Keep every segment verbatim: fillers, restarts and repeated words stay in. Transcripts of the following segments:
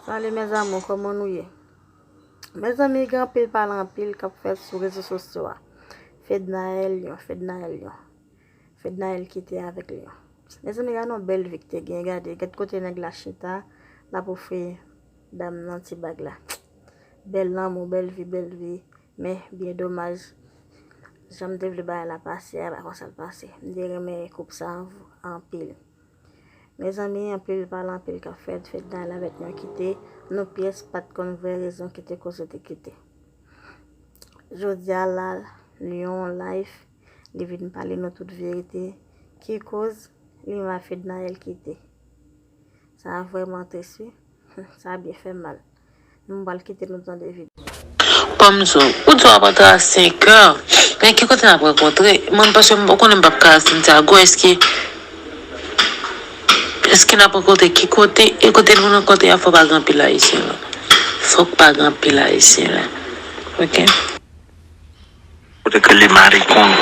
Salut mes amours, kòman nou ye? Mezanmi, gen anpil pale anpil k ap fèt sou rezo sosyo a. Fednaelle Lion, Fednaelle Lion. Fednaelle kite avèk Lion. Mezanmi, gade yon bèl vi k te gen. Gade, gade kote nèg la chita, l ap ofri dam nan ti bag la. Bèl lanmou, bèl vi, bèl vi. Men, byen domaj, jan m te vle bagay la pase a, pa konsa l pase. M te renmen koup sa anpil. Mezanmi, anpil pale anpil k ap fèt, Fednaelle avèk Lion kite, nou pyès pa t konn vrè rezon ki te koz yo te kite. Jodi a la, Lion live, li vin pale nou tout verite. Ki koz Lion ak Fednaelle kite? Sa vrèman tris, wi. Sa byen fè m mal. Nou pral kite nou tande videyo. Ban m di w, ou di w ap antre a senk è, men ki kote n ap rankontre? Mwen, paske m konnen m p ap ka al Santiago, èske, èske n ap rankontre ki kote? E kote nou rankontre a, fò pa gen anpil Ayisyen la. Fòk pa gen anpil Ayisyen la. Oke? Kote ke li marikon.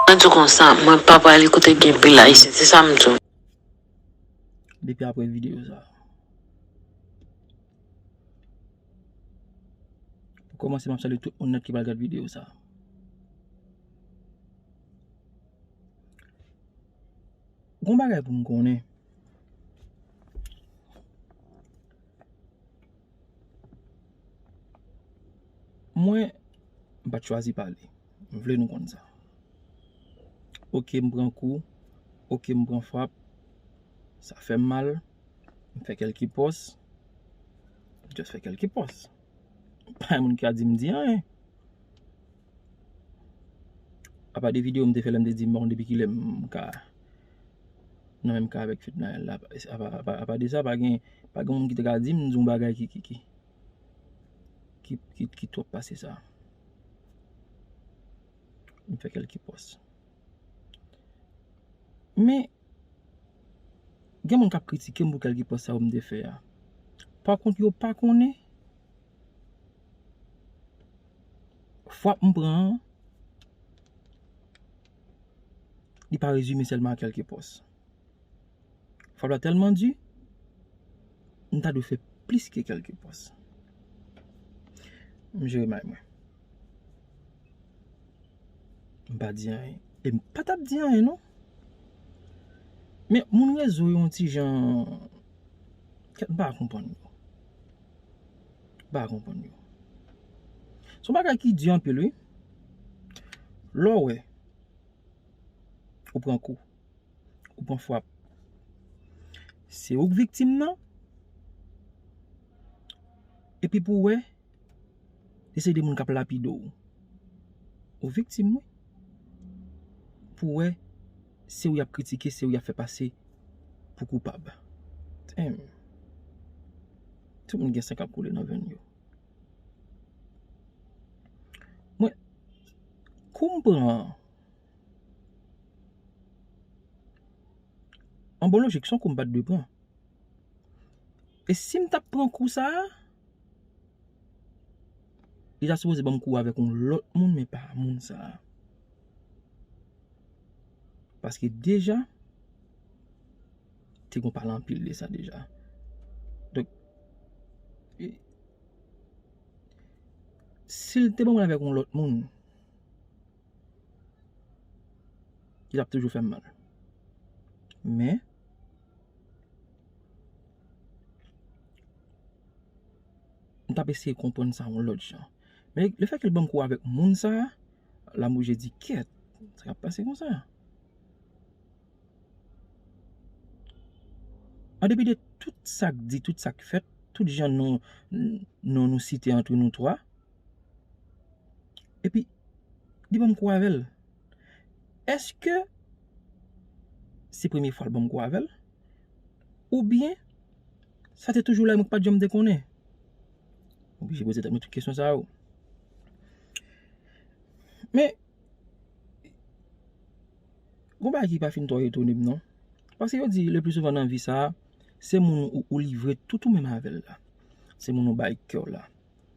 Mwen di w konsa, mwen pa prale kote gen anpil Ayisyen, se sa m di w. Depi apre videyo sa. Pou kòmanse, m ap salye tout moun nèt ki pral gad videyo sa. Gon bagay pou m konnen. Mwen, m pa t chwazi pale. M vle nou konn sa. Oke, m pran kou. Oke, m pran frap. Sa fè m mal. M fè kèlke pòs. M just fè kèlke pòs. Pa gen moun ki ka di m di anyen. Apa de videyo m te fè lè m te di m pa konn depi kilè m ka nan menm ka avèk Fednaelle la. Apa, apa, apa de sa, pa gen, pa gen moun ki te ka di m di yon bagay ki, ki, ki, ki, ki, ki twòp pase sa. M fè kèlke pòs. Men, gen moun k ap kritike m pou kèlke pòs sa yo m te fè a. Pakont, yo pa konnen frap m pran an, li pa rezime sèlman a kèlke pòs. Frap la tèlman di, m ta dwe fè plis ke kèlke pòs. M jere may mwen. M pa di anyen. E m pa t ap di anyen, non. Men moun rezo yo yon ti jan, kèt, m pa konprann yo. M pa konprann yo. Se yon bagay ki di anpil, wi. Lè w wè, ou pran kou, ou pran frap. Se ou k viktim nan. Epi pou w wè, se de moun k ap lapide w. Ou viktim, wi. Pou w wè, se ou y ap kritike, se ou y ap fè pase pou koupab. Damn. Tout moun gen san k ap koule nan venn yo. Mwen, kou m pran an, an bon lojik, se yon kou m pa t dwe pran. E si m t ap pran kou sa a, li ta sipoze ban m kou avèk yon lòt moun, men pa moun sa a. Paske deja, te gon pale anpil de sa deja. Donk, e, si l te ban mwen avèk yon lòt moun, li t ap toujou fè m mal. Men, m t ap eseye konprann sa yon lòt jan. Men lefètke l ban m kou avèk moun sa a, la m oblije di, kèt, sa k ap pase konsa? An depi de tout sa k di, tout sa k fèt, tout jan non, non nou site antre nou twa, epi li ban m kou avè l. Èske se premye fwa l ban m kou avè l? Oubyen sa te toujou la e mwen k pa t janm te konnen? Oblije poze tèt mwen tout kesyon sa yo. Men, gon bagay ki pa fin twò etone m non. Paske yo di le pli souvan nan vi sa a, se moun ou, ou livre tout ou menm avè l la. Se moun ou bay kè w la.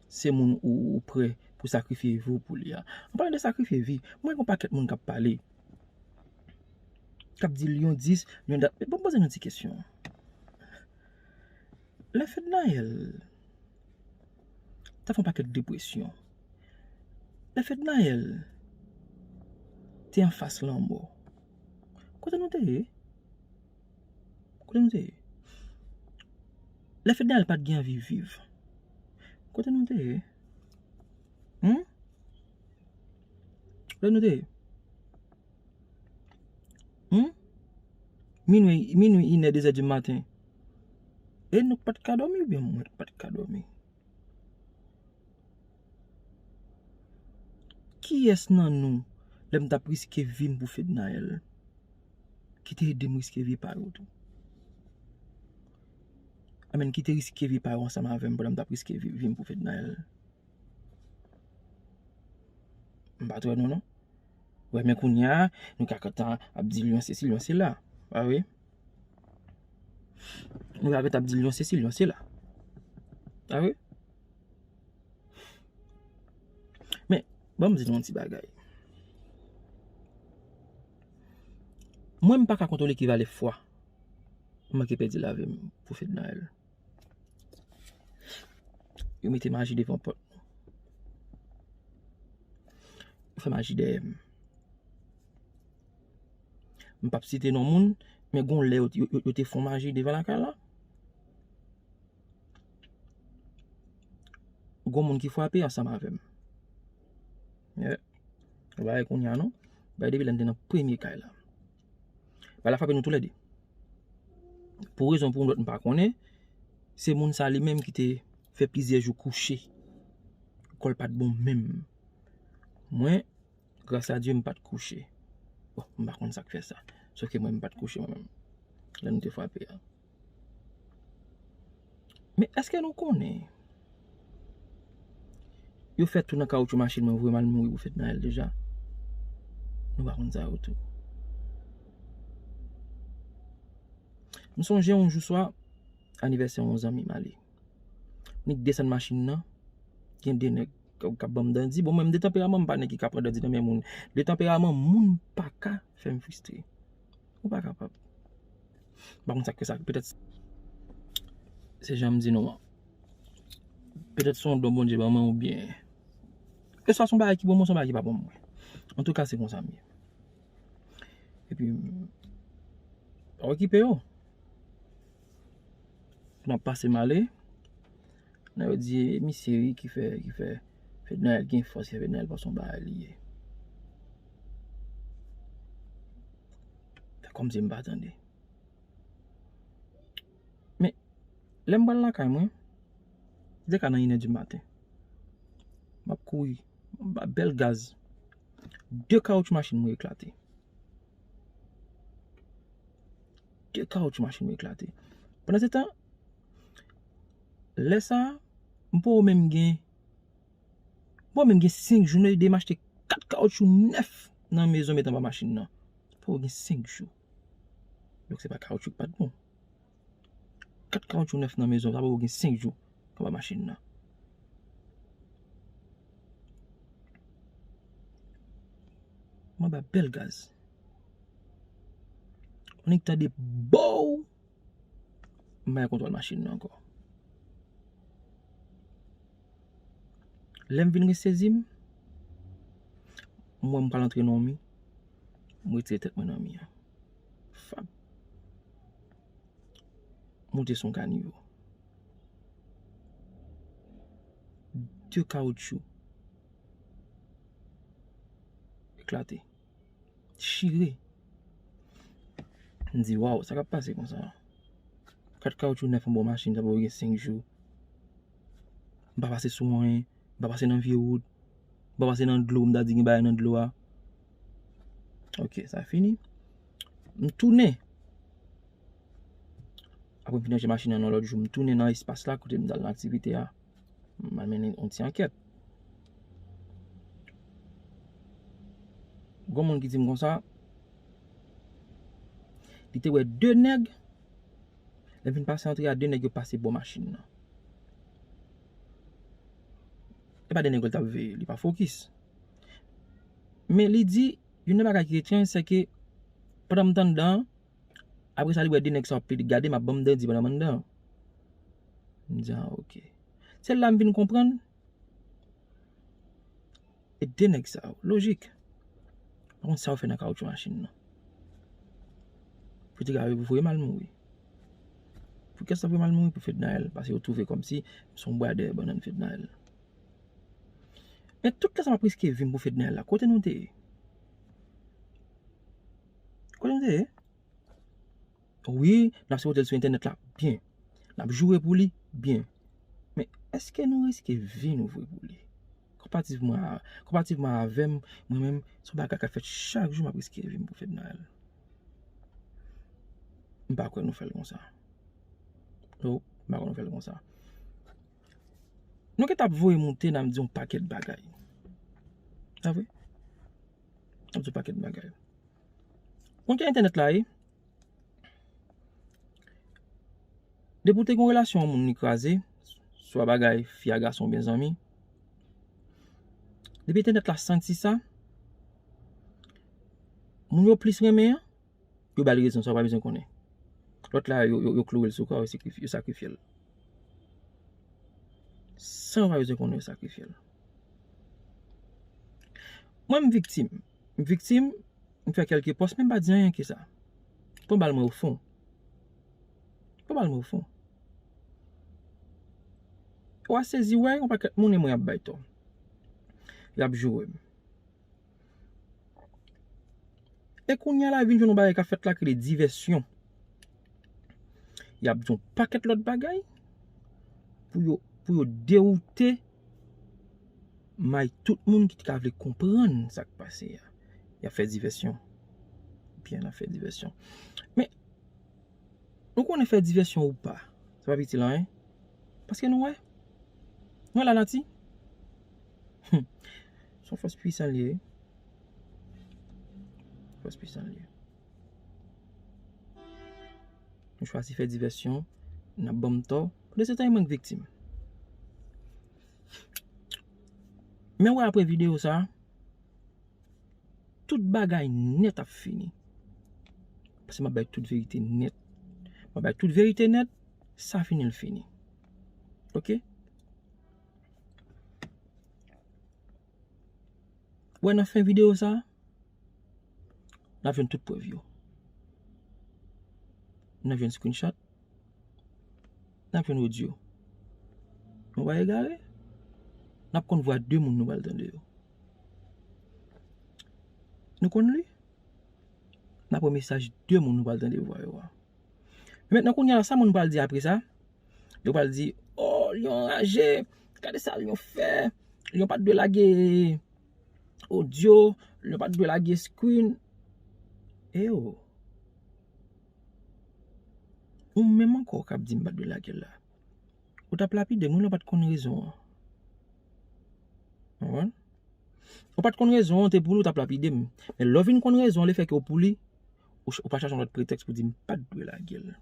Se moun ou, ou prè pou sakrifye vi w pou li a. An palan de sakrifye vi, mwen gen yon pakèt moun k ap pale. K ap di Lion dis, Lion dat. Ban m poze nou ti kesyon. Lè Fednaelle t ap fè yon pakèt depresyon, lè Fednaelle te anfas lanmò, kote nou te ye? Kote nou te ye? Lè Fednaelle pa t gen anvi viv, kote nou te ye? Hmm? Kote nou te ye? Hmm? Minwi, minwi, inè, dezè di maten. E nou k pa t ka dòmi oubyen mwen k pa t ka dòmi? Kiyès nan nou, lè m t ap riske vi m pou Fednaelle, ki te ede m riske vi pa yo tou? Amèn, ki te riske vi pa yo ansanm avè m pandan m t ap riske vi, vi m pou Fednaelle? M pa t wè nou non. Wè, men kounye a, nou ka kontan ap di l yon sesi, l yon sela. Pa vre? Nou ka kontan ap di l yon sesi, l yon sela. Pa vre? Men, ban m di nou yon ti bagay. Mwen, m pa ka kontwole ki valè fwa m manke pèdi lavi m pou Fednaelle. Yo mete maji devan pòt nou. Yo fè maji dèyè m. M p ap site non moun, men gon lè yo, yo, yo, yo te fon maji devan lakay la. Gon moun ki frape ansanm avè m. Yeah. Ou pa wè kounye a non. Bay depi lè n te nan premye kay la. Bay la frape nou toulède. Pou rezon pou yon lòt m pa konnen, se moun sa li menm ki te fè plizyè jou kouche. Kò l pa t bon menm. Mwen, gras a Dye, m pa t kouche. Bon, m pa konn sa k fè sa. Sòf ke mwen, m pa t kouche mwen menm. Lè nou te frape a. Men èske nou konnen yo fè tou nan kawoutchou machin mwen, voye m al mouri pou Fednaelle deja? Nou pa konn sa yo tou. M sonje yon jou swa, anivèsè yon zanmi m ale. Nik desann machin nan, gen de nèg k ap, k ap ban m dandi. Bon, mwen, m de tanperaman, m pa nèg ki ka pran dandi nan men moun. De tanperaman, moun pa ka fè m fristre. Ou pa kapab. M pa konn sa k fè sa. Petèt se jan m di nou an. Petèt se yon don Bondye ban mwen oubyen. Keswa se yon bagay ki bon mwen, se yon bagay ki pa bon mwen. Antouka, se konsa m ye. Epi, pa okipe yo. N ap pase m ale. Nan yo di, e misye wi ki fè, ki fè Fednaelle gen fòs, ki fè Fednaelle panse yon bagay li ye. Fè kòmsi m pa tande. Men, lè m pral lakay mwen, li te ka nan inè di maten. M ap kouri, m ba bèl gaz. De kawoutchou machin mwen eklate. De kawoutchou machin mwen eklate. Pandan se tan, lè sa a, m poko menm gen, m poko menm gen senk jou, nou ede m achte kat kawoutchou nèf nan mezon met anba machin nan. M poko gen senk jou. Donk se pa kawoutchou ki pa t bon. Kat kawoutchou nèf nan mezon, sa poko gen senk jou anba machin nan. M anba bèl gaz. Annik tande bow! M pa gen kontwòl machin nan ankò. Lè m vin resezi m, m wè m pral antre nan yon mi, m retire tèt mwen nan mi an. Fap. Moute sou yon kanivo. De kawoutchou eklate. Chire. M di, waw, sa k ap pase konsa? Kat kawoutchou nèf anba yon machin, sa poko gen senk jou. M pa pase sou anyen, m pa pase nan vye wout, m pa pase nan dlo, m ta di gen bagay nan dlo a. Ok, sa fini. M tounen. Apre m fin ranje machin nan yon lòt jou, m tounen nan espas la kote m t al nan aktivite a. M al mennen yon ti ankèt. Gon moun ki di m konsa, li te wè de nèg, lè m fin pase antre a, de nèg yo pase bò machin nan. E pa de nèg yo l t ap veye, li pa fokis. Men li di, youn nan bagay ki etranj, se ke pandan m t anndan an, apre sa, li wè de nèg sa yo ap pede gade m, ap ban m dandi pandan m anndan an. M di, ah, ok. Se la m vin konprann. E de nèg sa yo, lojik. Pa konn sa yo fè nan kawoutchou machin nan. Pou te ka voye m al mouri. Pou kès la voye m al mouri pou Fednaelle, paske yo twouve kòmsi m se yon bwa dèyè bannann Fednaelle. Men tout tan sa m ap riske vi m pou Fednaelle la, kote nou te ye? Kote nou te ye? Wi, n ap sipote l sou entènèt la, byen. N ap joure pou li, byen. Men èske nou riske vi nou vre pou li? Konpativman a, konpativman avè m, mwen menm, se yon bagay k ap fèt chak jou, m ap riske vi m pou Fednaelle. M pa kwè nou fè l konsa. No, m pa kwè nou fè l konsa. Nou gentan ap voye moute, n ap di yon pakèt bagay. Sa vre? N ap di yon pakèt bagay. Konn ki entènèt la ye? Depi w te gen yon relasyon yon moun li kraze, swa bagay fi a gason oubyen zanmi, depi entènèt la santi sa, moun yo plis renmen an, yo ba l rezon san yo pa bezwen konnen. Lòt la, yo, yo, yo kloure l sou kwa, yo sakrifye, yo sakrifye l. San yo pa bezwen konnen, yo sakrifye l. Mwen, m viktim. M viktim, m fè kèlke pòs, men m pa di anyen ke sa. Pran bal mwen o fon. Pran bal mwen o fon. Ou a sezi wè, yon pakèt moun e mwen y ap bay tò. Y ap joure m. E kounye a la vin jwenn yon bagay k ap fèt la ki rele divèsyon. Y ap di yon pakèt lòt bagay pou yo, pou yo dewoute may tout moun ki t ka vle konprann sa k pase a. Y ap fè divèsyon. Byen, y ap fè divèsyon. Men, nou konnen fè divèsyon ou pa, sa p ap itil anyen. Paske nou wè. Nou wè lanati. Hmm. Se yon fòs pwisan li ye. Fòs pwisan li ye. Nou chwazi fè divèsyon, n ap ban m tò. Pandan se tan, e mwen k viktim. Men wè apre videyo sa, tout bagay nèt ap fini. Paske m ap bay tout verite nèt. M ap bay tout verite nèt, sa fini l fini. Ok? Wè nan fen videyo sa, n ap jwenn tout prèv yo. N ap jwenn screenshot. N ap jwenn odyo. Nou pa egare. N ap konn vwa de moun nou pral tande yo. Nou konn li. N ap wè mesaj de moun nou pral tande vwa yo a. Men mentnan kounye a la, sa moun pral di apre sa? Yo pral di, oh, Lion anraje, gade sa Lion fè. Lion pa t dwe lage odyo, Lion pa t dwe lage screen. E o. Ou menm ankò k ap di m pa t dwe lage l la. Ou t ap lapide m wi, lè w pa t konn rezon an. Konprann? Ou pa t konn rezon an, te pou li, ou t ap lapide m. Men lè w vin konn rezon an, lefètke w pou li, ou, ch- ou pa chache yon lòt pretèks pou di m pa t dwe lage l.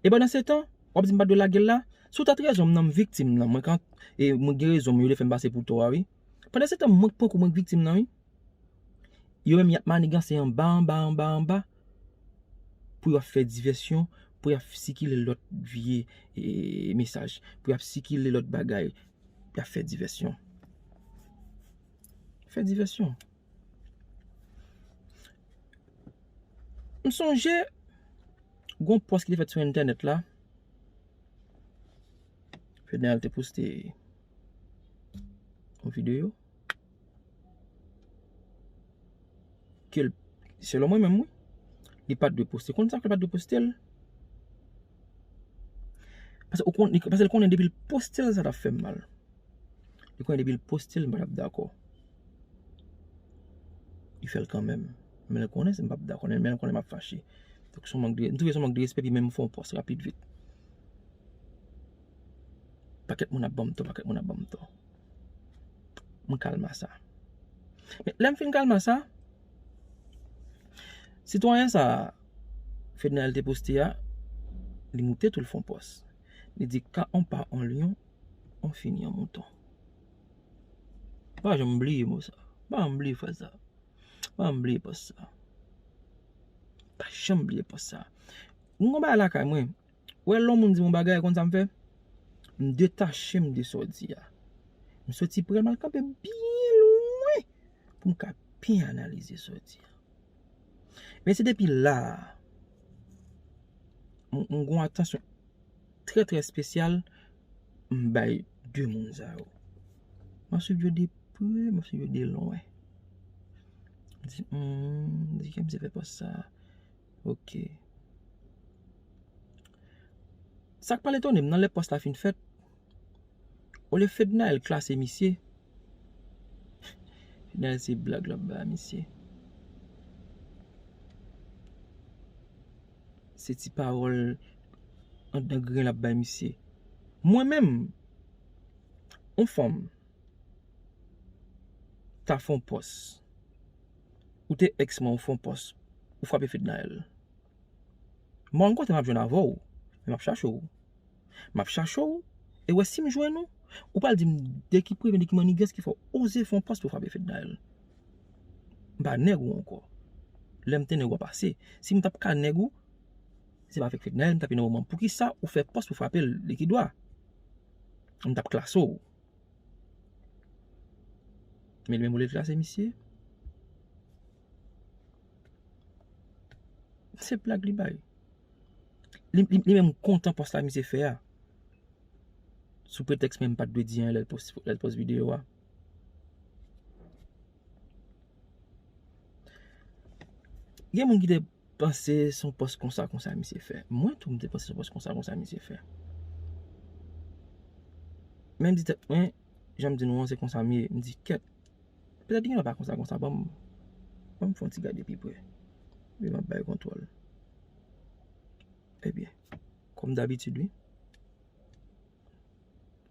E pandan se tan, w ap di m pa t dwe lage l la, si w t at rezon m nan, m viktim nan, mwen kan, e mwen gen rezon m, yo vle fè m pase pou tò a, wi. Pandan se tan, mwen k pran kou, mwen k viktim nan, wi. Yo menm, y ap maniganse anba, anba, anba, anba, pou y ap fè divèsyon, pou y ap sikile lòt vye, e, mesaj, pou y ap sikile lòt bagay, y ap fè divèsyon. Fè divèsyon. M sonje, gon pòs ki te fèt sou entènèt la. Fednaelle te poste yon videyo. Ke l, selon mwen menm, wi, li pa t dwe poste. Konn sa fè l pa t dwe poste l? Paske ou konn, li, paske l konnen depi l poste l, sa t ap fè m mal. Li konnen depi l poste l, m pa t ap dakò. Li fè l kanmenm. Men l konnen si m p ap dakò, men l konnen m ap fache. Donk, se yon mank de, m twouve se yon mank de respè, epi menm fè yon pòs rapid vit. Pakèt moun ap ban m tò, pakèt moun ap ban m tò. M kalma sa. Men lè m fin kalma sa, sitwayen sa, Fednaelle te poste a, li moute tou l fè yon pòs. Li di, quand on part en lion, on finit en mouton. M pa janm bliye mo sa. M pa janm bliye fraz sa. M pa janm bliye pòs sa. M pa janm bliye pòs sa. M gon bagay lakay mwen. Wè, lè yon moun di m yon bagay, konn sa m fè? M detache m de sa w di a. M soti pre l, m al kanpe byen lwen pou m ka byen analize sa w di a. Men se depi la a, m, m gen yon atansyon trè, trè espesyal m bay de moun sa yo. M ap swiv yo de pre, m ap swiv yo de lwen. M di, hmm, di kè misye fè pòs sa. Ok. Sa k pral etone m nan, lè pòs la fin fèt, olye Fednaelle klase misye, Fednaelle se blag l ap bay misye. Se ti pawòl anndan grenn l ap bay misye. Mwen menm, yon fanm ta fè yon pòs, ou te èks mwen, ou fè yon pòs, ou frape Fednaelle. Mwen, m kontan m ap jwenn avè w, men m ap chache w. M ap chache w, e wè si m jwenn ou, ou pral di m de ki premye, de ki mannigans ki fè w oze fè yon pòs pou w frape Fednaelle. M pa nèg ou ankò. Lè m te nèg ou a pase. Si m t ap ka nèg ou, se pa avèk Fednaelle m t ap ye nan moman. Poukisa ou fè pòs pou frape l likidwa? M t ap klase w. Men li menm olye l klase misye, se blag li bay. Li, li, li menm kontan pòs la misye fè a. Sou pretèks menm m pa t dwe di anyen lè l pòs, lè l pòs videyo a. Gen moun ki te panse se yon pòs konsa, konsa misye fè. Mwen tou, m te panse se yon pòs konsa, konsa misye fè. Men m di tèt mwen, jan m di nou an, se konsa m ye. M di, kèt, petèt li gen dwa pa konsa, konsa. Ban m, ban m fè yon ti gade pi pre. Epi m ap bay kontwòl. Ebyen, kòm dabitid, wi.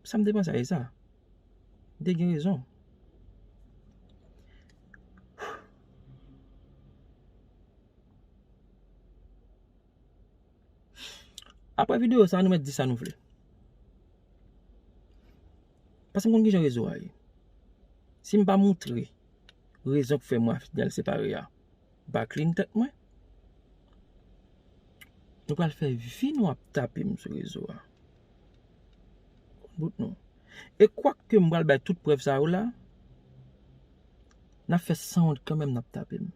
Sa m te panse a, e sa. M te gen rezon. Apre videyo sa, nou mèt di sa nou vle. Paske m konn kijan rezo a ye. Si m pa moutre rezon k fè mwen a Fednaelle separe a, m pa clean tèt mwen, nou pral fè vi nou ap tape m sou rezo a. Konn bout nou. E kwak ke m pral bay tout prèv sa yo la, n ap fè sanwont kanmenm, n ap tape m.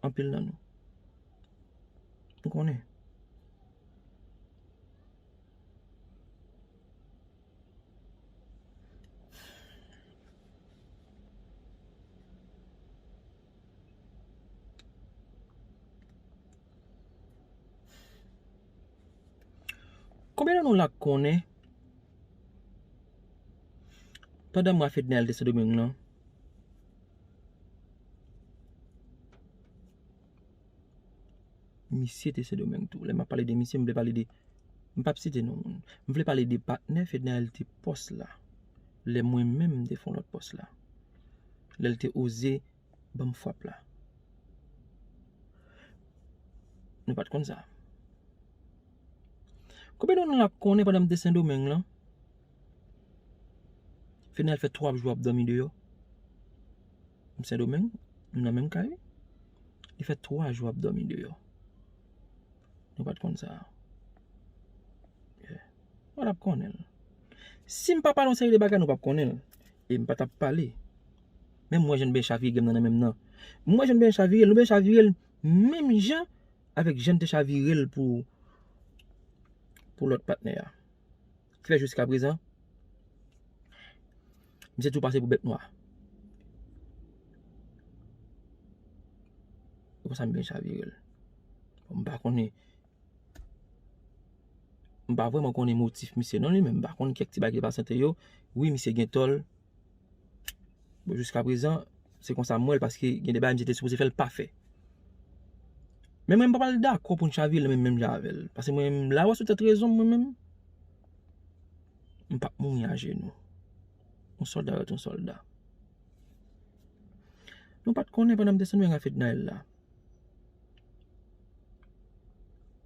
Anpil nan nou. M konnen. Konbyen nan nou la k konnen, pandan mwa Fednaelle te Sendomeng lan, misye te Sendomeng tou. Lè m ap pale de misye, m vle pale de, m p ap site non moun. M vle pale de patnè Fednaelle te pòs la. Lè mwen menm m te fè yon lòt pòs la. Lè l te oze ban m frap la. Nou pa t konn sa. Konbyen nan nou la konnen pandan m te Sendomeng lan, Fednaelle fè twa jou ap dòmi deyò? M Sendomeng, nou nan menm kay wi. Li fè twa jou ap dòmi deyò. Nou pa t konn sa. Yeah. Nou pa t ap konnen l. Si m pa pale yon seri de bagay, nou p ap konnen l. E m pa t ap pale. Men m wè jan n byen chavire m nan, nan menm nan. M wè jan n byen chavire l, nou byen chavire l menm jan avèk jan n te chavire l pou, pou lòt patnè a. Ki fè jiska prezan, misye tou pase pou bèt nwa. E konsa m byen chavire l. Bon, m pa konnen, m pa vrèman konnen motif misye non li, men m pa konn kèk ti bagay ki te pase ant yo. Wi, misye gen tò l. Bon, jiska prezan, se konsa m wè l, paske gen de bagay misye te sipoze fè, l pa fè. Men mwen, m pa pral dakò pou n chavire l menm, menm jan avè l. Paske mwen menm, la w a sou tèt rezon m, mwen menm, m p ap mouri ajenou. Yon sòlda rete yon sòlda. Nou pa t konnen pandan m te Sendomeng a Fednaelle la.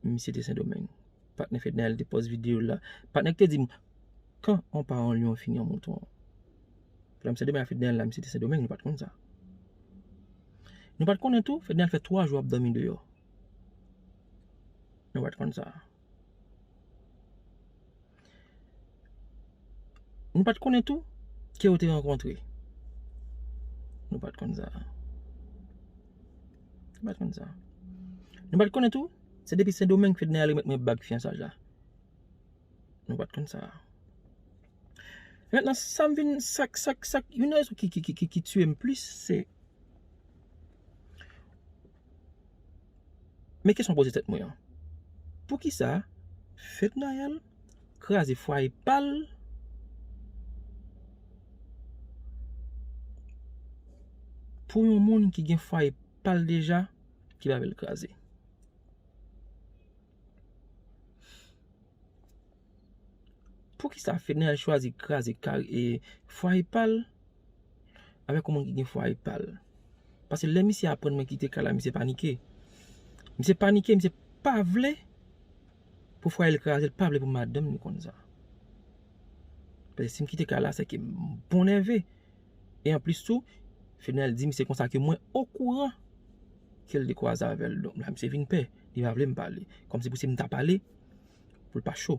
Misye te Sendomeng. Patnè Fednaelle te pòs videyo la. Patnè ki te di m, quand on part en lion, on finit en mouton. Pandan m Sendomeng a Fednaelle la, misye te Sendomeng, nou pa t konn sa. Nou pa t konnen tou, Fednaelle fè twa jou ap dòmi deyò. Nou pa t konn sa. Nou pa t konnen tou ke yo te rankontre. Nou pa t konn sa. Nou pa t konn sa. Nou pa t konnen tou, se depi Sendomeng Fednaelle remèt mwen bag fiyansaj la. Nou pa t konn sa. Mentnan, sa m vin, sa, sa, sa, youn nan rezon ki, ki, ki, ki, ki tiye m plis, se Men kesyon poze tèt mwen an. Poukisa Fednaelle kraze fwaye pa l pou yon moun ki gen fwaye pa l deja ki pa vle l kraze? Poukisa Fednaelle chwazi kraze kar e fwaye pa l avèk yon moun ki gen fwaye pa l? Paske lè misye aprann mwen kite kay la, misye panike. Misye panike, misye pa vle pou fwaye l kraze, l pa vle pou madanm li konn sa. Paske si m kite kay la, se ke m bon nève. E anplis tou, Fednaelle di misye konsa ke mwen okouran ke l te kwaze avè l. Donk la, misye vin pè. Li pa vle m pale. Kòmsi pou si m ta pale, pou l pa cho.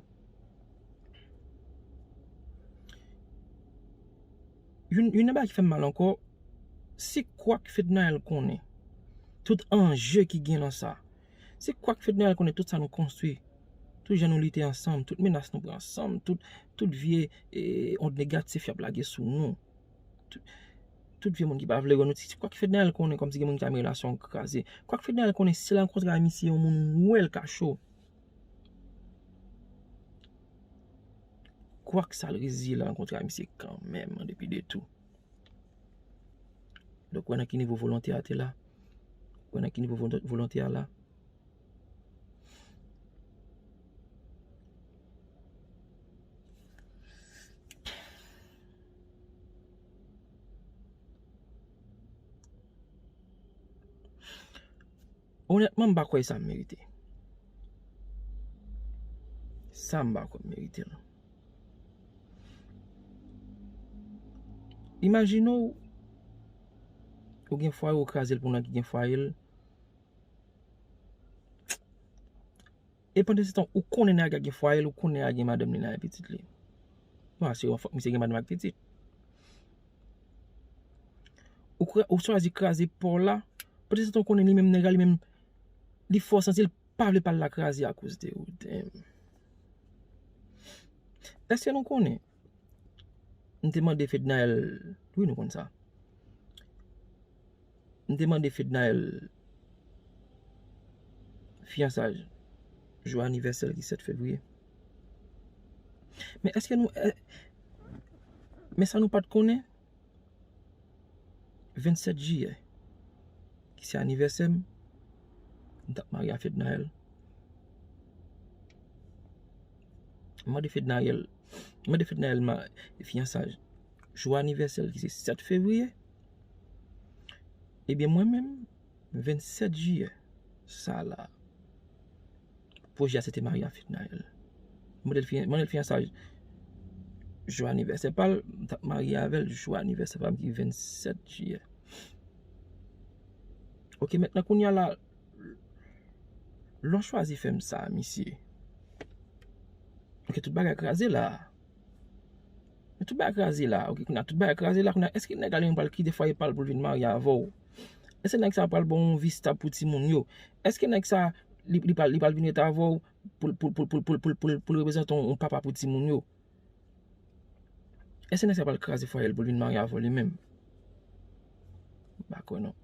Youn, youn nan bagay ki fè m mal ankò, se kwak Fednaelle konnen. Tout anje ki gen nan sa. Se kwak Fednaelle konnen tout sa nou konstwi. Tout jan nou lite ansanm, tout menas nou pran ansanm, tout, tout vye eh, ond negatif y ap lage sou nou. Tout, tout vye moun ki pa vle wè nou, se kwak Fednaelle konnen kòmsi gen moun ki ta renmen relasyon kraze. Kwak Fednaelle konnen si l rankontre ak misye, yon moun wè l ka cho. Kwak sa l reziye l rankontre ak misye kanmenm, an depi de tou. Donk, wè nan ki nivo volonte a te la. Wè nan ki nivo volon- volonte a la. Onètman, m pa kwè sa m merite. Sa m pa kwè m merite l. Imajine w, ou gen fwaye, ou kraze l pou nèg ki gen fwaye l. E pandan se tan, ou konnen nèg la gen fwaye l, ou konnen nèg la gen madanm li, nèg la gen pitit li. Bon, se yon fòk misye gen madanm ak pitit. Ou, kra- ou chwazi kraze pa w la. Pandan se tan, ou konnen li menm nèg la, li menm, li fè w santi l pa vle pa l la kraze akoz de ou. Damn. Èske nou konnen? M te mande Fednaelle, wi, nou konn sa. M te mande Fednaelle fiyansaj jou anivèsè l ki sèt fevriye. Men èske nou, è- men sa nou pa t konnen? Vennsèt jiyè, ki se anivèsè m, m t ap marye a Fednaelle. M mande Fednaelle, m mande Fednaelle ma- fiyansaj jou anivèsè l ki se sèt fevriye. Ebyen, mwen menm, vennsèt jiyè, sa la, pwojè a se te marye a Fednaelle. M mande l fiyan- mande l fiyansaj jou anivèsè pa l, m t ap marye avè l jou anivèsè pa m ki vennsèt jiyè. Oke, mentnan kounye a la, lè w chwazi fè m sa, misye. Oke, tout bagay kraze la. Men tout bagay kraze la, oke, kounye a tout bagay kraze la, kounye a, èske nèg la li menm pral kite fwaye pa l pou l vin marye avè w? Èske nèg sa pral ba w yon vi stab pou timoun yo? Èske nèg sa, li, li pral, li pral vin ret avè w pou, pou, pou reprezante yon, yon papa pou timoun yo? Èske nèg sa pral kraze fwaye l pou l vin marye avè w li menm? M pa kwè non.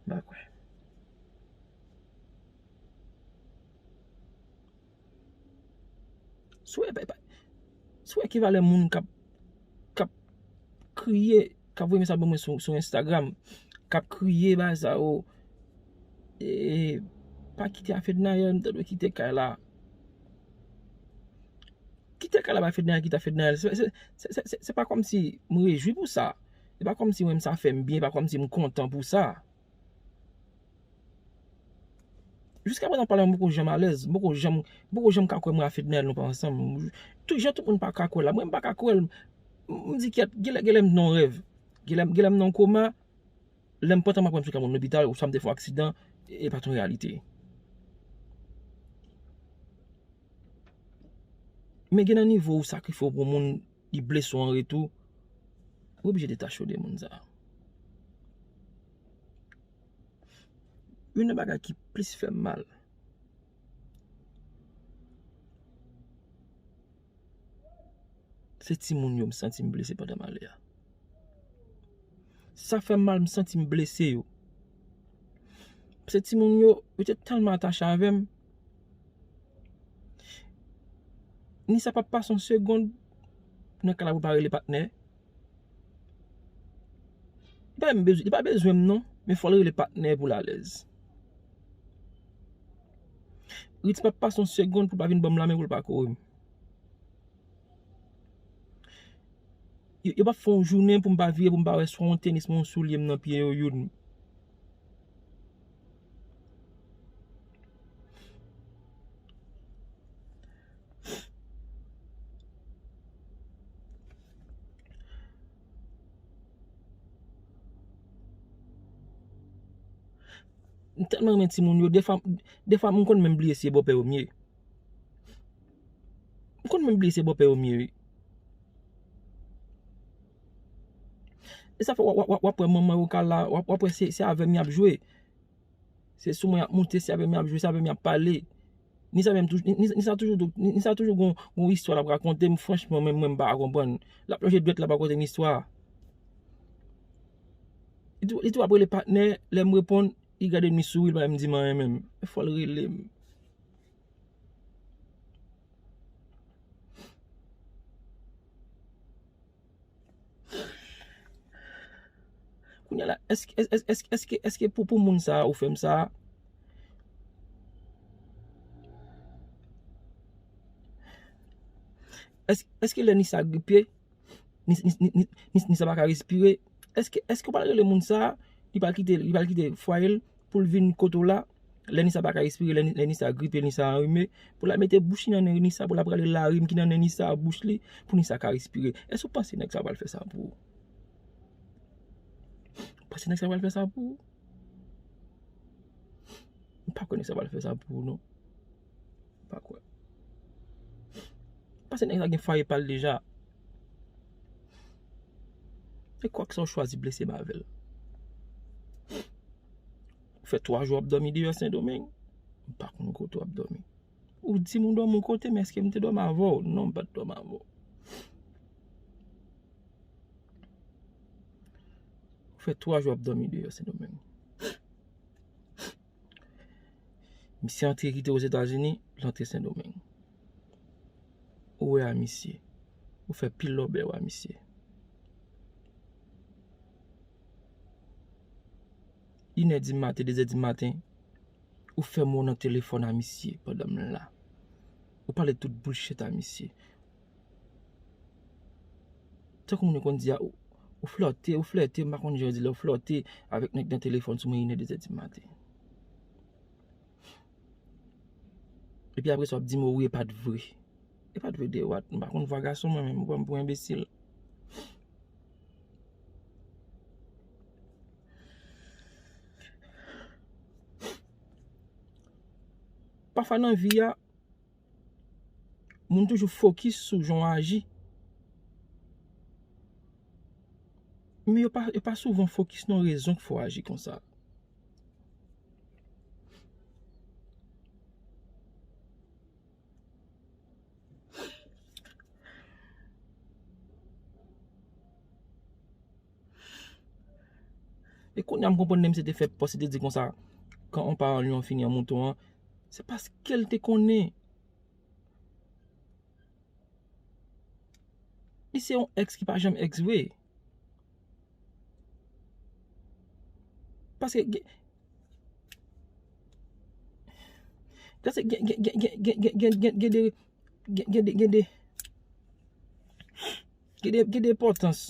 M pa kwè. Si w wè, pa- pa- si w wè ki valè moun k ap, k ap kriye, k ap voye mesaj ban mwen sou, sou Instagram, k ap kriye bagay sa yo, e, pa kite a Fednaelle, m ta dwe kite kay la. Kite kay la bay Fednaelle, kite a Fednaelle. Se, se, se, se, se, se pa kòmsi m rejwi pou sa. Se pa kòmsi mwen, sa fè m byen, se pa kòmsi m kontan pou sa. Jiska prezan pale a m poko janm alèz, m poko janm, m poko janm ka kwè mwen a Fednaelle nou pa ansanm. Tout jan tout moun pa ka kwè l la, mwen m pa ka kwè l. M, m di kyèt, genlè, genlè m nan yon rèv. Genlè, genlè m nan yon koma, lè m pran tan m ap wè m sou ka moun lopital, oswa m te fè yon aksidan, e pa t yon reyalite. Men gen nan nivo ou sakrifye w pou moun, li blese w an retou, ou oblije detache w de moun sa a. Youn nan bagay ki plis fè m mal, se timoun yo m santi m blese pandan m ale a. Sa fè m mal, m santi m blese yo. Paske timoun yo, yo te tèlman atache avè m. Nisa p ap pase yon segonn nan kay la pou l pa rele patnè. Li pa menm bezwen, li pa bezwen m non, men fò l rele patnè pou l alèz. Ritz p ap pase yon segonn pou l pa vin ban m lanmen, pou l pa kore m. Yo, yo p ap fè yon jounen pou m pa vire, pou m pa wè swa yon tenis, mwen yon soulye m nan pye yo youn. M tèlman renmen timoun yo, defwa, defwa m konn menm bliye si e bòpè yo m ye. M konn menm bliye se bòpè yo m ye, wi. E sa fè w, w, w, w ap wè manman yo ka la, w ap, w ap wè se, se avè m y ap jwe. Se sou mwen y ap moute, se avè m y ap jwe, se avè m y ap pale. Nisa menm toujou, Ni-, Ni-, Nisa toujou, Nisa toujou gon, gon istwa l ap rakonte m, franchman, menm mwen m pa ka konprann. L ap lonje dwèt, l ap rakonte m istwa. Li tou, li tou ap rele patnè, lè m reponn, li gade m, li souri, li pa menm di m anyen menm. Men fò l rele m. Kounye a la, èske, èske, èske, èske, èske pou, pou moun sa a ou fè m sa a? Èske, èske lè Nisa gripe, Ni, ni, ni, ni, ni, Nisa pa ka respire. Èske, èske w pral rele moun sa a, li pral kite, li pral kite fwaye l pou l vin kote w la? Lè Nisa pa ka respire, lè, lè Nisa gripe, Nisa anrime, pou l al mete bouch li nan nen Nisa, pou l al rale larim ki nan nen Nisa a bouch li, pou Nisa ka respire. Èske w panse nèg sa a pral fè sa pou ou? Ou panse nèg sa a pral fè sa pou ou? M pa kwè nèg sa pral fè sa pou ou, non. M pa kwè. Paske nèg la gen fwaye pa l deja. E kwak sa w chwazi blese m avè l. Ou fè twa jou w ap dòmi deyò Sendomeng. M pa konn kote w ap dòmi. Ou di m ou dòmi yon kote, men èske m te dòmi avè w? Non, m pa t dòmi avè w. Ou fè twa jou w ap dòmi deyò Sendomeng. Misye antre kite Ozetazini, l antre Sendomeng. Ou wè a misye. Ou fè pil lòbèy a misye. Inè di maten, dezè di maten, ou fè mo nan telefòn a misye pandan m la. Ou pale tout bullshit a misye. Tankou moun yo konn di a, ou, ou flòte, ou flète, m pa konn jan yo di lè ou flòte avèk nèg nan telefòn sou mwen inè, dezè di maten. Epi apre sa, w ap di m, wi, e pa t vre. E pa t vre de what? M pa konn vwa gason mwen menm, ou pran m pou enbesil. Pafwa nan vi a, moun toujou fokis sou jan w aji. Men yo pa, yo pa souvan fokis nan rezon k fè w aji konsa. E kounye a m konprann lè misye te fè pòs, li te di konsa, quand on parle en lion, on finit en mouton an, se paske l te konnen. Li se yon èks ki pa janm èks vre. Paske gen, paske gen, gen, gen, gen, gen, gen, gen, gen, gen de, gen, gen de, gen de, gen de, gen de enpòtans.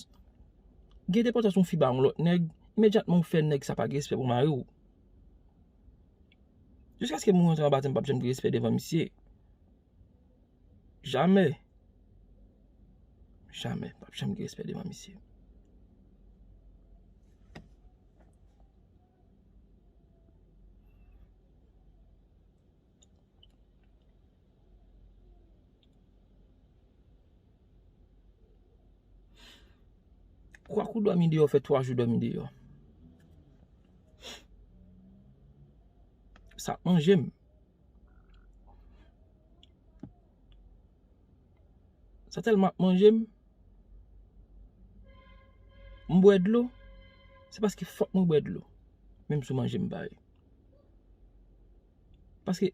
Gen de enpòtans yon fi ba yon lòt nèg, imedyatman ou fè nèg sa pa gen respè pou mari w. Jiskaske moun rantre anba tè m p ap janm gen respè devan misye. Jamè. Jamè. P ap janm gen respè devan misye. Kwa kou dòmi deyò, fè twa jou dòmi deyò. Sa ap manje m. Sa tèlman ap manje m. M bwè dlo. Se paske fòk mwen bwè dlo. Menm si w manje m pa ye. Paske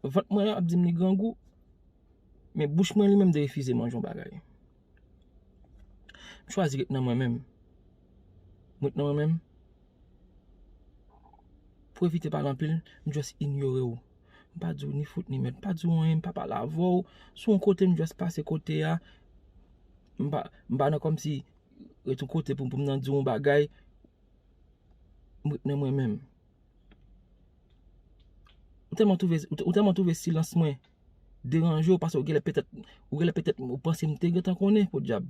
vant mwen ap di m li grangou, men bouch mwen li menm te refize manje yon bagay. M chwazi ret nan mwen menm. M ret nan mwen menm. Pou evite pale anpil, m just inyore w. M pa di w ni fout ni mèd, m pa di w anyen, m pa pale avè w. Si w yon kote, m just pase kote a. M pa, m pa nan kòmsi ret yon kote pou, pou m nan di w yon bagay. M ret nan mwen menm. Ou tèlman twouve, ou tèlman twouve silans mwen deranje w, paske ou genlè petèt, ou genlè petèt ou panse m te gentan konnen, podyab.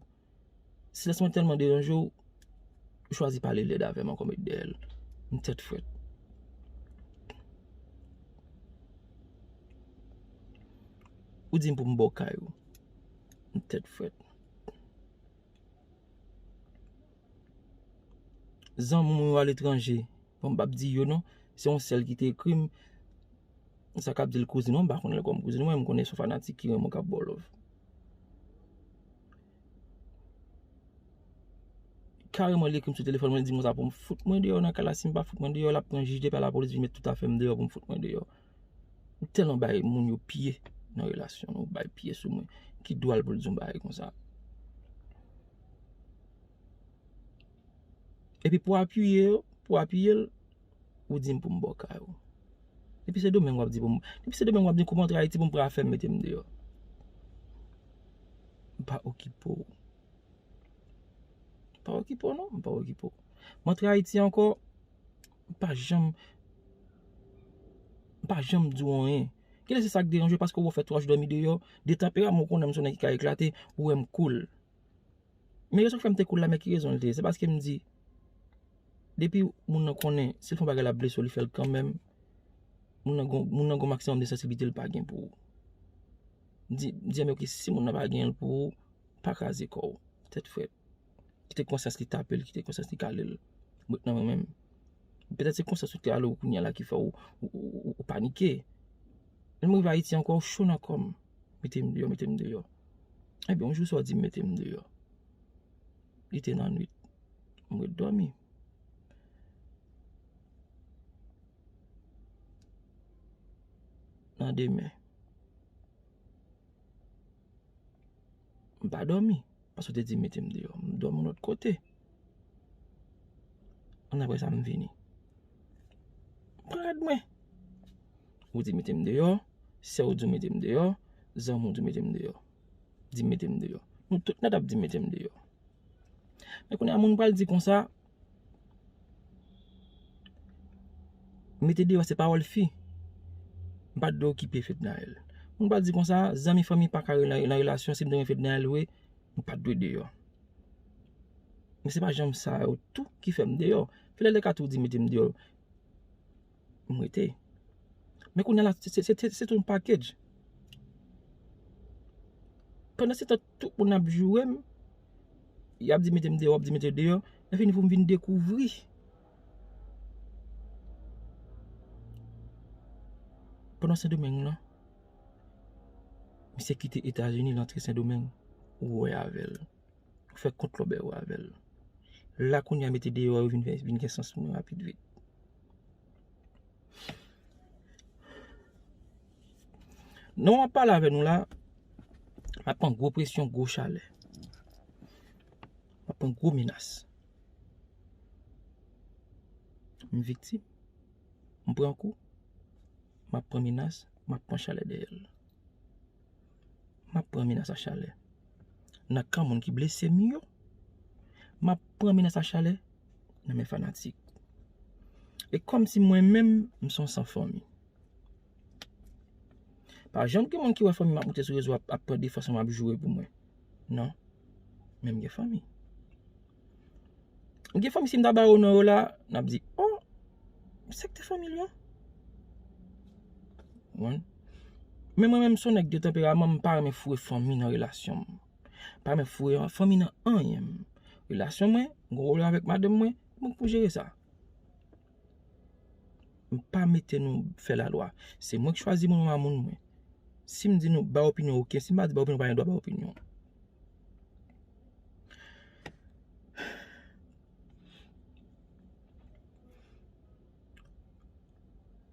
Silans mwen tèlman deranje w, ou chwazi pale lèd avè m ankò, m ret dèyè l. M tèt frèt. Ou di m pou m ba w kay ou. M tèt frèt. Zanmi w yo aletranje. Bon, m p ap di yo non. Se yon sèl ki te ekri m. Sa k ap di l kouzin mwen, m pa konn l kòm kouzin mwen, m konnen se yon fanatik ki renmen w k ap ba w love. Kareman li ekri m sou telefòn mwen, li di m konsa pou m fout mwen deyò nan kay la, si m pa fout mwen deyò, l ap pran jij de pè, lapolis vin met tout afè m deyò pou m fout mwen deyò. Ou tèlman bay moun yo pye nan relasyon nou, ou bay pye sou mwen. Ki dwa l pou l di yon bagay konsa? Epi pou apiye yo, pou apiye l, ou di m pou m ba w kay ou. Depi se Domeng w ap di pou m, depi se Domeng w ap di kou m antre Ayiti pou m pran afè m mete m deyò. M pa okipe w. M pa okipe w non, m pa okipe w. M antre Ayiti ankò, m pa janm, m pa janm di w anyen. Genlè se sa k deranje w paske w fè twa jou dòmi deyò, de tanperaman w konnen m se yon nèg ki ka eklate, ou wè m cool. Men rezon k fè m te cool la, men ki rezon l te ye? Se paske m di, depi moun nan konnen, si l fè yon bagay l ap blese w, li fè l kanmenm. Moun nan gon, moun nan gon maksimòm de sansiblite l pa gen pou ou. M di, m di, men oke, si moun nan pa gen l pou ou, pa kraze kò w. Tèt frèt. Kite konsyans li tape l, kite konsyans li kale l. M ret nan mwen menm. Petèt se konsyans ou te ale w kounye a la ki fè w, ou, ou, ou, ou panike. Lè m rive Ayiti ankò, ou cho nan kò m. Mete m deyò, mete m deyò. Ebyen, yon jou swa w di m mete m deyò. Li te nan nwit. M ret dòmi. Nan demen. M pa dòmi. Paske w te di mete m deyò. M dòmi yon lòt kote. Annapre sa, m vini. M pran rad mwen. Ou di mete m deyò. Sè w di w mete m deyò. Zanmi w di w mete m deyò. Di mete m deyò. Nou tout nèt ap di mete m deyò. Men kounye a, moun pral di konsa, mete deyò se pawòl fi. M pa t dwe okipe Fednaelle. Moun pral di konsa, zanmi fanmi pa ka nan, nan relasyon, si m te renmen Fednaelle vre, m pa t dwe deyò. Men se pa janm sa yo tou ki fè m deyò. Fednaelle ka tou di mete m deyò. M rete. Men kounye a la, se, se, se, se tout yon package. Pandan se tan, tout moun ap joure m, y ap di mete m deyò, w ap di mete deyò, lè fini pou m vin dekouvri. Pandan Sendomeng lan, misye kite Etazini, l antre Sendomeng, ou wè avè l. Ou fè kont lòbèy ou avè l. La kounye a mete deyò yo vin fè, vin gen sans pou mwen rapid vit. Nan w ap pale avè nou la, m ap pran gwo presyon, gwo chalè. M ap pran gwo menas. M viktim. M pran kou. M ap pran menas. M ap pran chalè dèyè l. M ap pran menas a chalè nan kan moun ki blese m yo. M ap pran menas a chalè nan men fanatik. E kòmsi mwen menm, m se yon san fanmi. Pa janm gen moun ki wè fanmi m ap moute sou rezo ap, ap pran defans mwen, ap joure pou mwen. Non. Men m gen fanmi. Gen fanmi, si m ta ba yo non yo la, n ap di, oh, sekte fanmi l yo. Konprann? Men mwen menm, se yon nèg de tanperaman, m pa renmen foure fanmi nan relasyon m. M pa renmen foure fanmi nan anyen m. relasyon mwen, m gen yon pwoblèm avèk madanm mwen, mwen pou jere sa. M pa mete nou fè lalwa. Se mwen k chwazi moun, m a moun mwen. Si m di nou ba opinyon, oke. Si m pa di ba opinyon, pa gen dwa ba opinyon.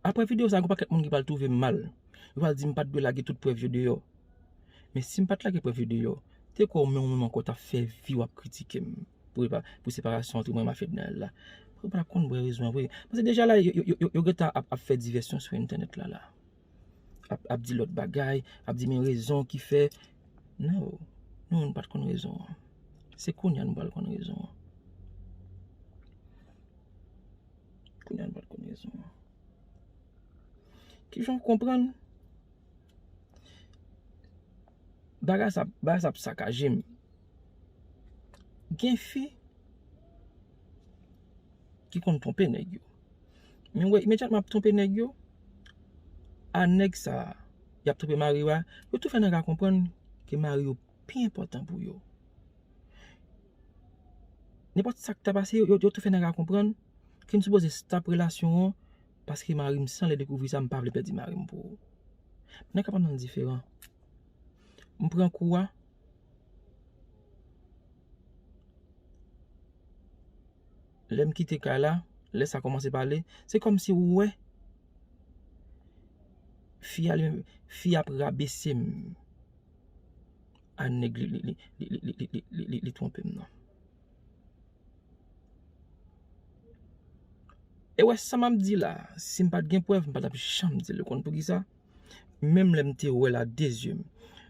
Apre videyo sa, gen pakèt moun ki pral twouve m mal. Yo pral di m pa t dwe lage tout prèv yo deyò. Men si m pa t lage prèv yo deyò, te kwè w menm, ou menm ankò t ap fè vi w ap kritike m pou, pou separasyon ant mwen menm a Fednaelle la. Ou pa t ap konn vrè rezon an vre. Paske deja la, yo, yo, yo, yo gentan ap, ap fè divèsyon sou entènèt la, la. Ap, ap di lòt bagay, ap di men rezon ki fè. Non, non, nou pa t konn rezon an. Se kounye a nou pral konn rezon an. Kounye a nou pral konn rezon an. Kijan w konprann? Bagay sa, bagay sa ap sakaje m. Gen fi ki konn twonpe nèg yo. Men w wè, imedyatman ap twonpe nèg yo, a nèg sa a, y ap twonpe mari yo a, yo tou fè nèg la konprann ke mari yo pi enpòtan pou yo. Nenpòt sa k ta pase, yo, yo, yo tou fè nèg la konprann ke m sipoze stop relasyon an, paske mari m, si anlè dekouvri sa, m pa vle pèdi mari m pou ou. Nèg ap ann diferan. M pran kou a. Lè m kite kay la, lè sa kòmanse pale, se kòmsi ou wè fi a li menm, fi a ap rabese m a nèg li, li, li twonpe m nan. E wè sa m ap di la, si m pa t gen prèv, m pa t ap janm di l. Ou konn poukisa? Menm lè m te wè l a de zye m,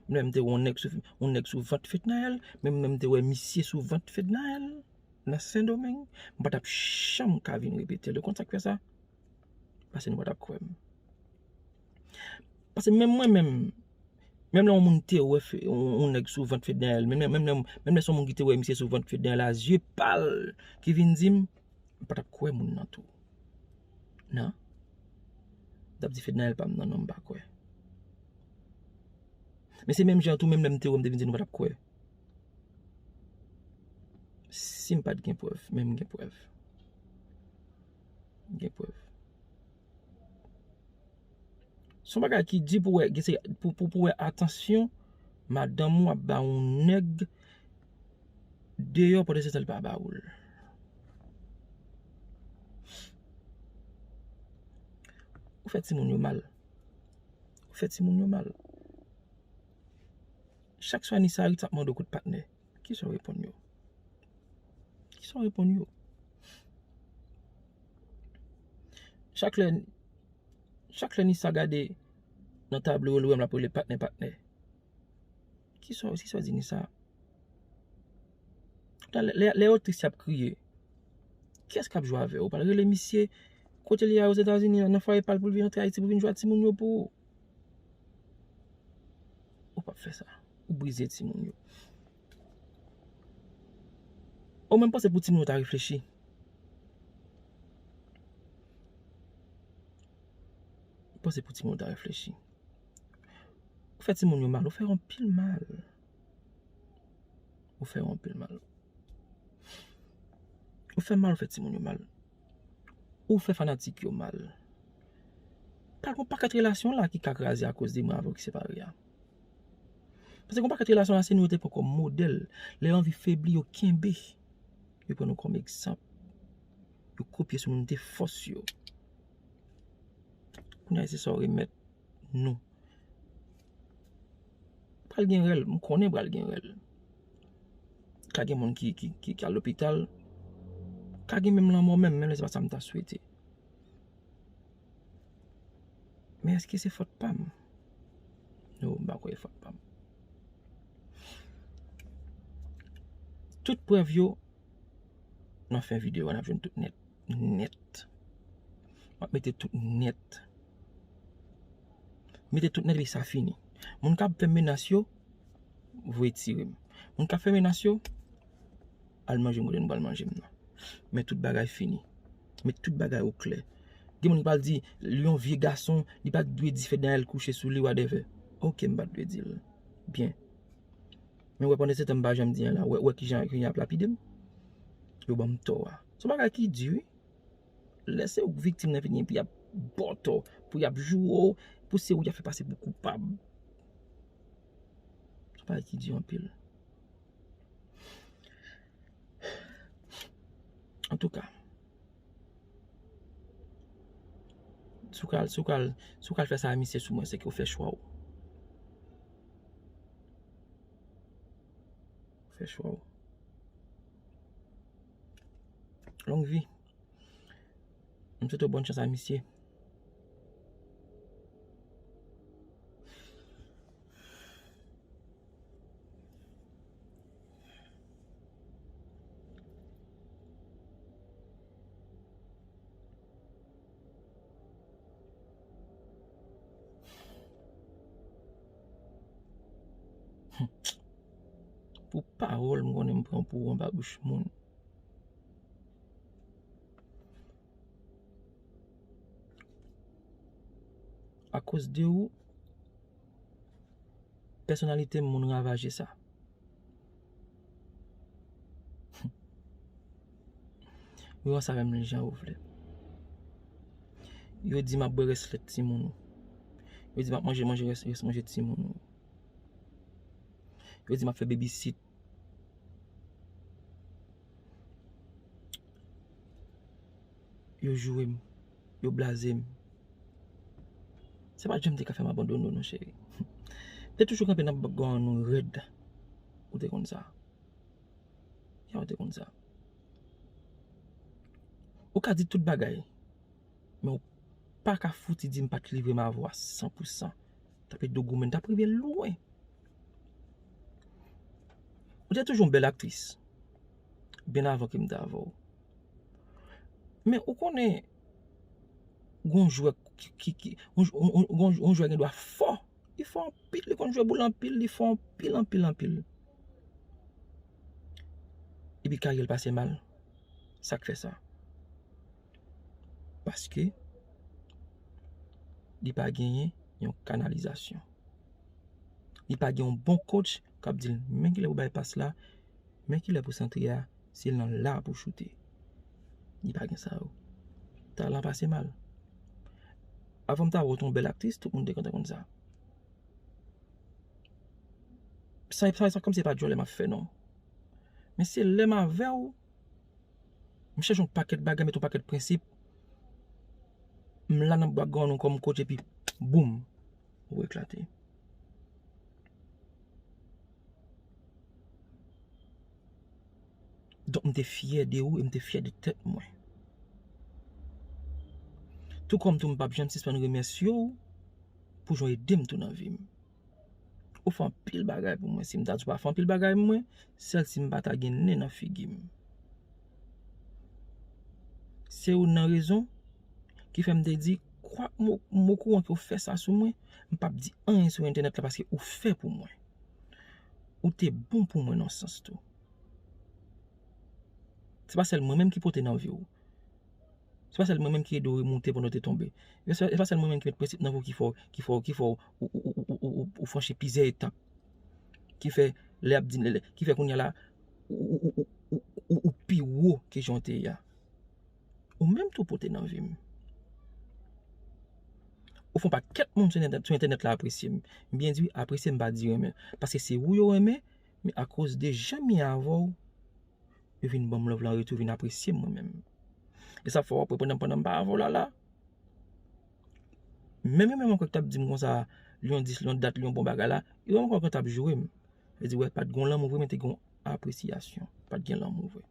menm lè m te wè yon nèg sou, yon nèg sou vant Fednaelle, menm lè m te wè misye sou vant Fednaelle nan Sendomeng, m pa t ap janm ka vin repete l. Ou konn sa k fè sa? Paske nou pa t ap kwè m. Paske menm mwen menm, menm lè yon moun te wè fe-, yon, yon nèg sou vant Fednaelle, menm, menm, menm, menm lè se yon moun ki te wè misye sou vant Fednaelle a zye pa l ki vin di m, m pa t ap kwè moun nan tou. Non. M t ap di Fednaelle pa m nan, non, m pa kwè. Men se menm jan tou, menm lè m te wè, m te vin di nou pa t ap kwè. Si m pa t gen prèv, men m gen prèv. M gen prèv. Se yon bagay ki di pou wè, gen se, pou, pou, pou wè atansyon madanm ou ap ba yon nèg deyò pandan se tan li pa ba ou l. Ou fè timoun yo mal. Ou fè timoun yo mal. Chak swa Nisa Ritz ap mande w kout patnè. Kisa w reponn yo? Kisa w reponn yo? Chak lè, chak lè Nisa gade nan tablo yo, l wè m l ap rele patnè, patnè. Kisa, kisa w di Nisa? Lè, lè, lè yo tris, y ap kriye. Kiyès k ap jwe avè w? Ou pral rele misye kote li a Ozetazini an, nan fwaye pa l, pou l vin antre Ayiti pou vin jwe ak timoun yo pou ou? Ou p ap fè sa. Ou brize timoun yo. Ou menm panse pou timoun yo ta reflechi. Panse pou timoun yo ta reflechi. Ou fè timoun yo mal, ou fè yo anpil mal. Ou fè yo anpil mal. Ou fè mal, ou fè timoun yo mal. Ou fè fanatik yo mal. Pral gen yon pakèt relasyon la ki ka kraze akoz de mwen avè w ki separe a. Paske gen yon pakèt relasyon la, se nou yo te pran kòm modèl. Lè yo anvi febli, yo kenbe. Yo pran nou kòm egzanp. Yo kopye sou nou, nou te fòs yo. Kounye a, se sa w remèt nou. Pral gen rèl, m konnen pral gen rèl. Ka gen moun ki, ki, ki, ki al lopital. Ka gen menm lanmò menm, menm lè se pa sa m ta swete. Men èske se fòt pa m? Non, m pa kwè e fòt pa m. Tout prèv yo, nan fen videyo a, n ap jwenn tout nèt. Nèt. M ap mete tout nèt. Mete tout nèt epi sa fini. Moun k ap fè menas yo, voye tire m. Moun k ap fè menas yo, al manje m kote nou pral manje m nan. Men tout bagay fini. Met tout bagay oklè. Gen moun ki pral di, li yon vye gason, li pa t dwe di Fednaelle kouche sou li, whatever. Oke, m pa t dwe di l. Byen. Men wè, pandan se tan m pa janm di anyen la, wè, wè kijan, kijan y ap lapide m. Yo ban m tò a. Se yon bagay ki di, wi. Lè se ou k viktim nan vini, epi y ap ba w tò, pou y ap joure w, pou se ou y ap fè pase pou koupab. Se yon bagay ki di anpil. Antouka, si w ka, si w ka, si w ka fè sa a misye sou mwen, se ke w fè chwa w. Fè chwa w. Long vi. M swete w bòn chans a misye. Pou pawòl, m konnen m pran pou anba bouch moun. Akoz de ou, pèsonalite m moun ravaje sa. Yo wè sa menm jan ou vle. Yo di m ap bwè rès lèt timoun ou. Yo di m ap manje, manje rès, rès manje timoun ou. Yo di m ap fè babysit. Yo joure m. Yo blaze m. Se pa janm te ka fè m abandone w non, cheri. M te toujou kanpe nan bak grann ou rèd. Ou te konn sa. Ya, ou te konn sa. Ou ka di tout bagay. Men ou pa ka fouti di m pa t livre m avè w a san pou san. T ap ede w goumen, t ap rive lwen. Ou te toujou yon bèl aktris. Byen avan ke m te avè w. Men ou konnen, gon jwè ki, ki, ki, yon, yon, yon, yon jwè gen dwa fò. Li fò anpil, li konn jwe boul anpil, li fò anpil, anpil, anpil. Epi karyè l pase mal. Sa k fè sa? Paske li pa genyen yon kanalizasyon. Li pa gen yon bon coach k ap di l, men kilè pou bay pas la, men kilè pou santre a, se nan la pou choute. Li pa gen sa yo. Talan pase mal. Avan m ta wè w te yon bèl aktris, tout moun te kontan konn sa. Sa, sa, sa kòmsi se pa djòlè m ap fè non. Men se lè m avè w, m chanje yon pakèt bagay, met yon pakèt prensip. M la nan bak grann ou kòm coach epi boum, ou eklate. Donk, m te fyè de ou e m te fyè de tèt mwen. Tou kòm tou, m p ap janm sispann remèsye w pou jan w ede m tou nan vi m. Ou fè anpil bagay pou mwen. Si m ta di w pa fè anpil bagay pou mwen, sèl si m pa ta gen nen nan figi m. Se ou nan rezon ki fè m te di, kwak m o-, m okouran ke w fè sa sou mwen, m p ap di anyen sou entènèt la paske ou fè pou mwen. Ou te bon pou mwen nan sans tou. Se pa sèl mwen menm ki pote nan vi w. Se pa sèl mwen menm ki ede w remonte pandan w te tonbe. E se, se pa sèl mwen menm ki met prensip nan vi w ki fè w, ki fè w, ki fè w, ou, ou franchi plizyè etap. Ki fè, lè y ap di, lè, lè, ki fè kounye a la, ou, ou, ou pi wo ke jan w te ye a. Ou menm tou pote nan vi m. Ou fè yon pakèt moun sou entènèt, sou entènèt la apresye m. M byen di wi, apresye m pa di renmen. Paske se ou yo renmen, men akoz de jan m ye avè w, yo vin ban m love la an retou, vin apresye m mwen menm. E sa fè w ap wè pandan, pandan m pa avè w la la. Menm yo menm ankò ki t ap di m konsa, Lion dis, Lion dat, Lion bon bagay la, yo menm ankò ki t ap joure m. Yo di, wè, pa t gen lanmou vre, men te gen apresyasyon. Pa t gen lanmou vre.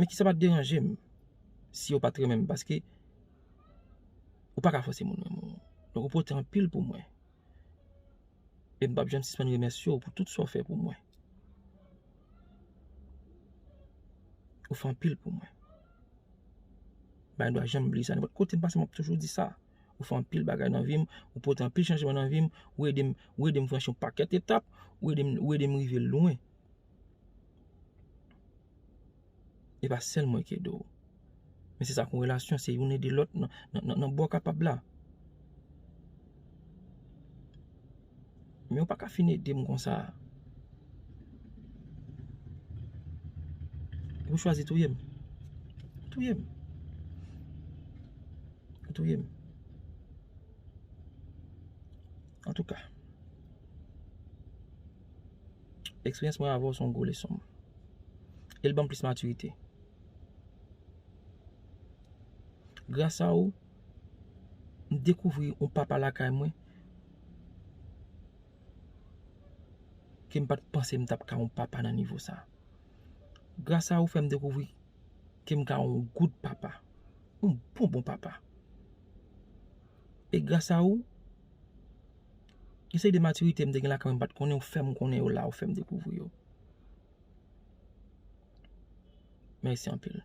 Men kisa pa t deranje m si yo pa t renmen m, paske ou pa ka fòse moun renmen w. Donk, ou pote anpil pou mwen. E m p ap janm sispann remèsye w pou tout sa w fè pou mwen. Ou fè anpil pou mwen. M pa gen dwa janm bliye sa. Nenpòt kote m pase, m ap toujou di sa. Ou fè anpil bagay nan vi m, ou pote anpil chanjman nan vi m, ou ede m, ou ede m franchi yon pakèt etap, ou ede m, ou ede m rive lwen. E pa sèl mwen ki ede w. Men se sa k yon relasyon, se youn ede lòt nan, nan, nan, nan bò kapab la. Men w pa ka fin ede m konsa. Ou chwazi touye m. Touye m. Ou touye m. Antouka, eksperyans mwen avè w se yon gwo leson. E l ban m plis matirite. Gras a ou, m dekouvri yon papa lakay mwen ke m pa t panse m t ap ka yon papa nan nivo sa. Gras a ou fè m dekouvri ke m ka yon good papa, yon bon bon papa. E gras a ou, gen seri de matirite m te gen lakay mwen m pa t konnen, ou fè m konnen yo la, ou fè m dekouvri yo. Mèsi anpil.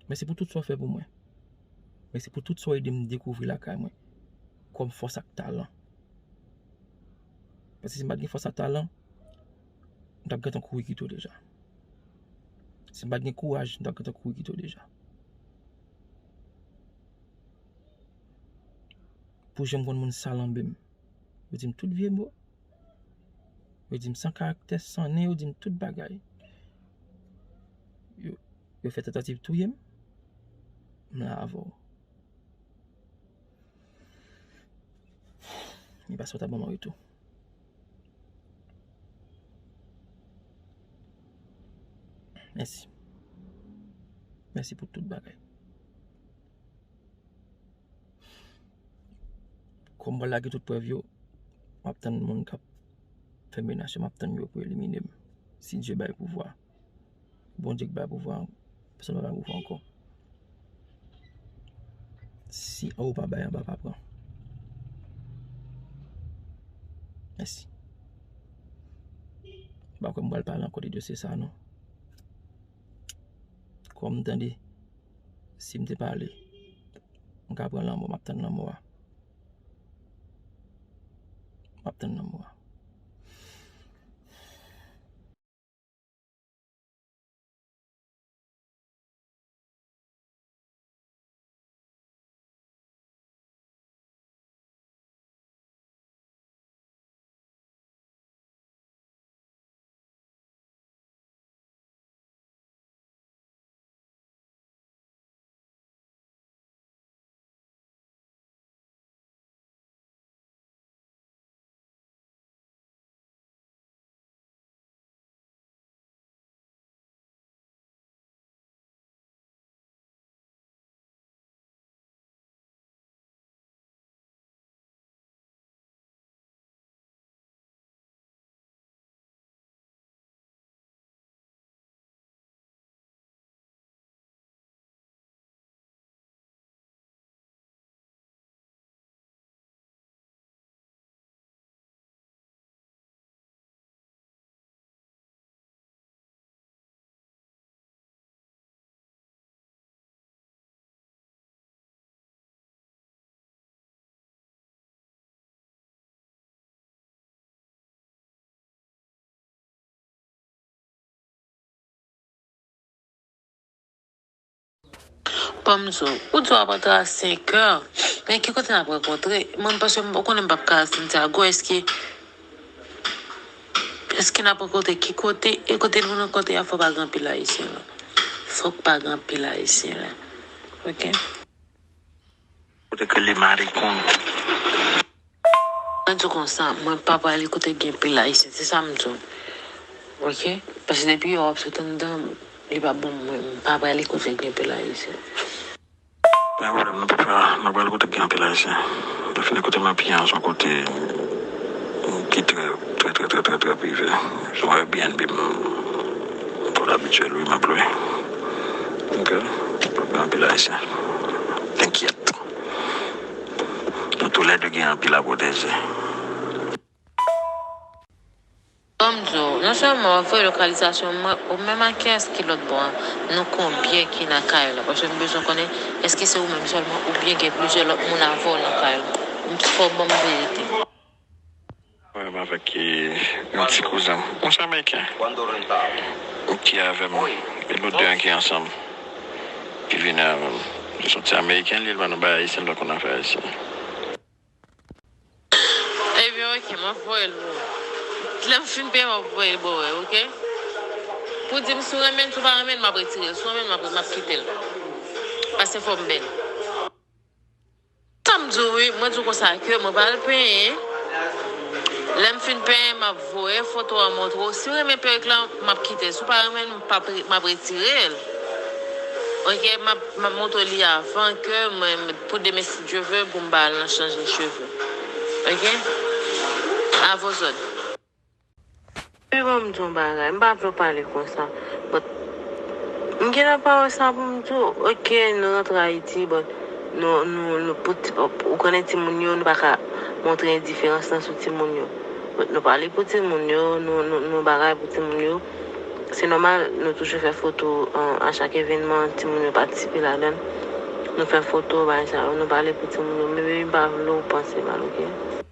Mèsi pou tout sa w fè pou mwen. Mèsi pou tout sa w ede m dekouvri lakay mwen kòm fòs ak talan. Paske si m pa t gen fòs ak talan, m t ap gentan kouri kite w deja. Si m pa t gen kouraj, m t ap gentan kouri kite w deja. Pou jan m konn moun salanbe m. Yo di m tout vye mo. Yo di m san karaktè, san nen, yo di m tout bagay. Yo, yo fè tantativ touye m. M la avè w. Men pase w ta ban m an retou. Mèsi. Mèsi pou tout bagay. Kòm m pral lage tout prèv yo, m ap tann moun k ap fè menas yo, m ap tann yo pou elimine m. Si Dye bay pouvwa. Bondye k bay pouvwa, pèsonn pa bay pouvwa ankò. Si anwo pa bay, anba pa pran. Mèsi. M pa kwè m pral pale ankò de dosye sa a, non. Kòm m tande, si m te pale, m ka pran lanmò, m ap tann lanmò a. M ap tann lanmò a. Pamzo, ou di w ap antre a senkè. Men ki kote n ap rankontre? Mwen, paske m konnen m p ap ka al Santiago, èske, èske n ap rankontre ki kote? E kote nou rankontre a, fò pa gen anpil Ayisyen la. Fòk pa gen anpil Ayisyen la. Oke? Kote ke li marikon. Mwen di w konsa, mwen pa prale kote gen pil Ayisyen, se sa m di w. Oke? Paske depi yo ap sot anndan, li pa bon mwen, m pa prale kote gen pil Ayisyen. Pa gen pwoblèm, nou pa pral, nou pral kote gen anpil Ayisyen. Defini kote m ap ye an, se yon kote ki trè, trè, trè, trè, trè, trè prive. Se yon Airbnb m, m twò abitye lwe, m ap lwe. Oke? Pa gen anpil Ayisyen. Enkyèt. Nou toulède gen anpil a pwoteje. Ban m di w, non sèlman w ap voye lokalizasyon mwen, ou menm ak kiyès ki lòt bò a? Nou konbyen ki nan kay la? Paske m bezwen konnen, èske se ou menm sèlman oubyen gen plizyè lòt moun avè w nan kay la? M fò w ban m verite. Mwen menm avèk, eh, yon ti kouzen m. Yon ti Ameriken. Ki avè m. E nou de an ki ansanm. Ki vini avè m. Li se yon ti Ameriken, li, li pa nan bagay ayisyen, li pa konn afè ayisyen. Ebyen, oke, m ap voye l pou ou. Lè m fin peye, m ap voye l ba w, oke? Pou di m si w renmen l, si w pa renmen l, m ap retire l. Si w renmen l, m ap, m ap kite l. Paske fò m bèl. Sa m di w, wi, mwen di w konsa ke mwen pral penyen. Lè m fin penyen, m ap voye foto a montre w. Si w renmen perik lan, m ap kite l. Si w pa renmen l, m p ap re-, m ap retire l. Oke, m ap, m ap montre w li avan ke mwen, pou demen si Dye vle, pou m ba al nan chanje cheve. Oke? A vos òd. Wi, ban m di yon bagay. M pa vle w pale konsa. But, m gentan pa wè sa pou m di w. Oke, nou rantre Ayiti, but nou, nou, nou pou ti, ou konnen timoun yo, nou pa ka montre endiferans lan sou timoun yo. But nou pale pou timoun yo, nou, nou, nou bagay pou timoun yo. Se nòmal, nou toujou fè foto, an, a chak evènman, timoun yo patisipe ladan l. Nou fè foto, bagay sa yo, nou pale pou timoun yo. Men, men m pa vle w panse mal, oke?